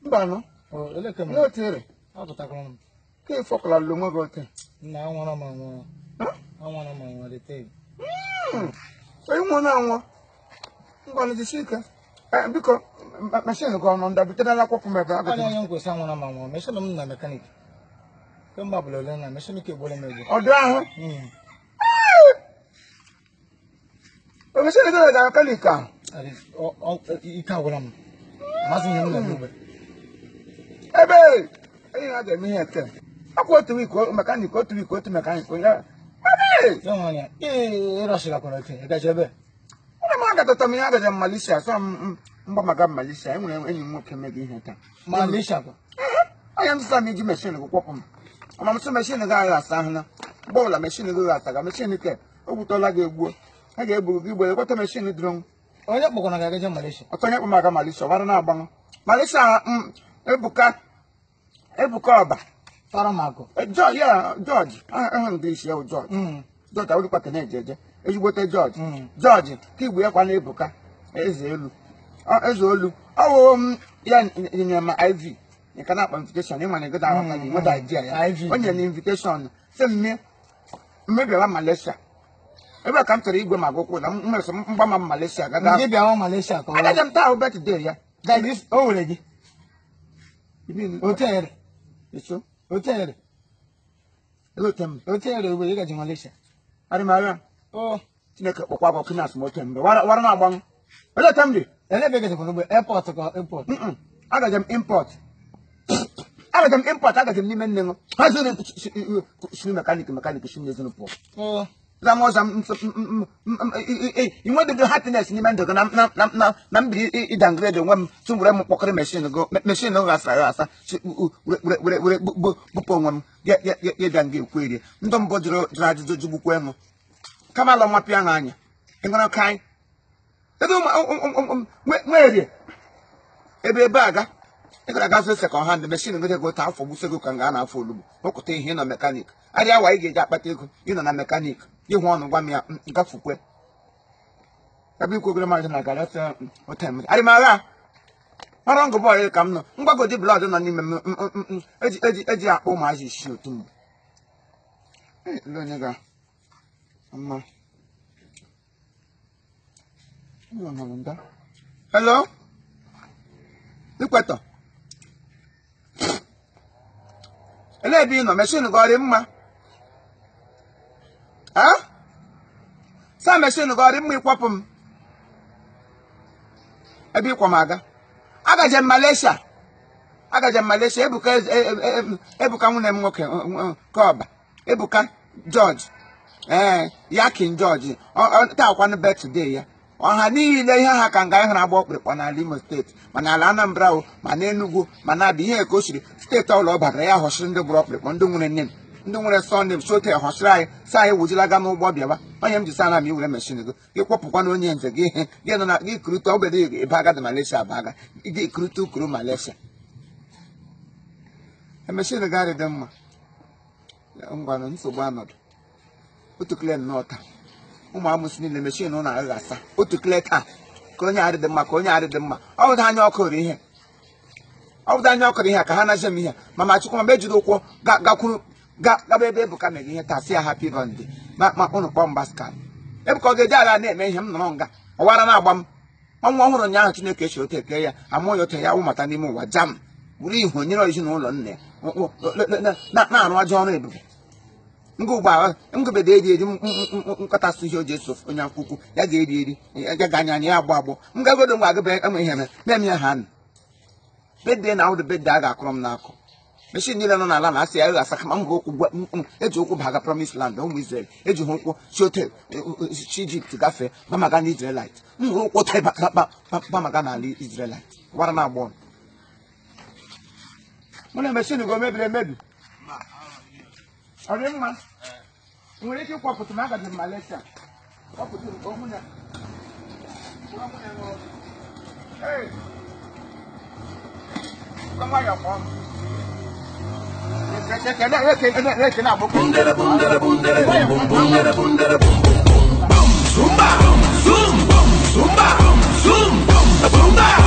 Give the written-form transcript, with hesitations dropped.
Mba nọ. Eleke m. Olee otu ere? Apụtakwara m. Ka ị fọkọla onwe gị ote. Nna, anwụrụ m anwụ. Anwụrụ m anwụ dịte. Onye nwụrụ na-anwụ. Ngwanụ, jisi ike. Biko, machine gị ọnụ nda buterela kwọpụ m ebe Onye agụtụ. onye m kwesị anwụrụ m anwụ. Machine m na mechanic. Kemgbe abalị ole na machine ka egbuola m egbu. Ọdụ ahụ. O machine gị na mechanic ahụ. Ike agwụla m. Amaghịzi ihe m na-eme ugbu a. Ebe enyi na ga-eme ihe eke. Ọkwa otu week mechanic, otu week otu mechanic onye. Ebe! Ya nwa anya, ị rọshịgakwara ote, ị gaje ebe? Ụlọ m agatata m ihe agaje m Malaysia, sọ m mgbamaga m Malaysia. Enwere enyi m nwoke mega ihe taa. Malaysia kwa. Anya m sịsa m iji machine gị kwọpụ m. Ama m sị machine gị agha asa ahụ na mgbe ọbụla machine gị ghasa machine ke o gwutọla gị egbuo. A ga-egbu gị igbo ekweta machine dụrụ m. Onye kpọkwara gị agaje Malaysia? Ọtọ onye kpọ m aga Malaysia, ọwara na-agbanwe. Malaysia Ebuka Ebuka Ọba. Tara m akụ. George ya George aha English ya bụ George. George awụrụkwa ka na-eje eje ezigbote George. George ka igbo ya kwa na Ebuka eze elu. Eze olu ọwụ m ya nyere m IV nke na-akpọ invitation ịma na egodo aghọta gị nweta idea ya. IV. O nyere m invitation sị m mmebiara Malaysia ebe a ka m chọrọ igwe ma agụkwụ na m mesọ mgbama m Malaysia gaga. Ndị bịawa Malaysia ka ọ Agaje m taa ahụ birthday ya. That is, o were gị. Otu ere. Eso. Otu ere. Elote m. Otu ere ugbo ị gaje Malaysia. Arịmarịa. O, Chineke kpọkwa gị ọkụ na asụmote mgbe wara na-agbanwe. Elote m dị. Ele ebe ị gajekwara ugbo? Airport ka airport. Mm-mm. Agaje m import. Agaje m import, agaje m n'ime nne m. Ha zuru sinu mechanic mechanic si n'ezinu pụọ. O, Zama ọzọ inwedogo happiness n'ime ndụ gị na na na na na mbiri ịdowngrade onwe m tụ were m kpọkọrọ machine go machine gị ghasara aghasa si were were were bupụ onwe m ya ya ya ya bịa nga ekwu erie ndụ mbụ jụrụ jụrụ ajụjụ jụgbukwa ṅụ kama alọ nwa pịa ha anya ịṅụrụ ka anyị ebe nwerie ebe ebe aga ị gara aga zụ second hand machine gị ego taa afọ gbusego ka nga a na-afọ olugbo ụkụta ihe ịnọ mechanic arịa awa ị ga-eji akpata ego ịnọ na mechanic ịhụ ọnụ gwa m ya gafukwe ebe ikwegoro mmadụ na gara ote arịmagha ọrụ ngụ bọọlụ ka m nọ mgbagodi blood nọ n'ime m eji eji eji akpọ ụmụazị isi otu m. Ee, ele onye ga mma. Onye nọ nga? Hello, Ikwetọ, elee ebe ị nọ? Machine gị ọ dị mma? Ha sa machine gị ọ dị mma ịkwọpụ m ebe ịkwọ m aga. Agaje m Malaysia, agaje m Malaysia. Ebuka Ebuka nwunye m nwoke ka ọba Ebuka George, ee, Yakin George taa kwanụ birthday ya. Ọha niile ihe ha ka nga ịhụrụ agba ọkpụrụkpọ n'ala Imo steeti, ma n'ala Anambra o, ma n'Enugu, ma na-abịa ihe ka o siri steeti ọbụla ọ bara ya họsịrị ndị gburu ọkpụrụkpọ, ndị nwere nne ndị nwere surname sote họsịrị anyị sị anyị wụjilaga n'ụgbọ bịawa. Onye m ji sa na m iwere machine gị gị kwọpụkwa na onye nze gị ihe gị nọ na gị kurute obere ebe aga dị Malaysia bụ aga gị kurute ukuru Malaysia machine gị adị dị mma. Ngwanụ, nsogbu anọdụ otu kile nnọọ taa ụmụ amụsị niile machine ụlọ agaghị asa otu kile taa ka onye adị dị mma ka onye adị dị mma. Ọ bụdụ anya ọkụ rụ ihe, ọ bụdụ anya ọkụrụ ihe ka ha naje m ihe mama chukwu ma ejiri ụkwụ gakwuru gaba ebe Ebuka mere ihe taa sị ya happy birthday ma ụnụ kpọọ m Pascal. Ebuka ọ ga-eji ala na-eme ihe m nọrọ nga ọwara na-agba m ọnwa ọhụrụ ụnyaahụ. Chineke echiri otu eke ya amụọ ya otu ya wụmata n'ime ụwa jam bụrụ ihu nyere ezinụlọ nna ya na-arụ ajọ ọrụ ebube ngụ ugbu a ngụbede eri eri nkọtasị ihe o ji eso onye akwụkwọ ya ga-eri eri ya ga-anya anya ya agbọ agbọ m gagodo ngwa agụbe enwe ihe mere mee m ya ha nụ birthday na awụdụ birthday a ga-akụrụ m n'akụ machine niile nọ n'ala na-asị ya ghasa kama m ga ụkwụ eji ụkwụ baga promise land. Ụmụ Israel eji ha ụkwụ si ote si Ijipt gafee bamaga na Israelite m hụrụ ụkwụ ote bamaga n'ala Israelite gwara na agbọ mụ na machine gị o mebiri emebi ọ dị mma. Ị nwere ike ịkwọpụta m agaji m Malaysia kwọpụta m nwunye nwunye ṅụrụ. Ee. Nwayọọ kpọọ m. Ekene ekene ekene agbụkwọ. Bundere bundere bundere bum bum bundere bundere bum.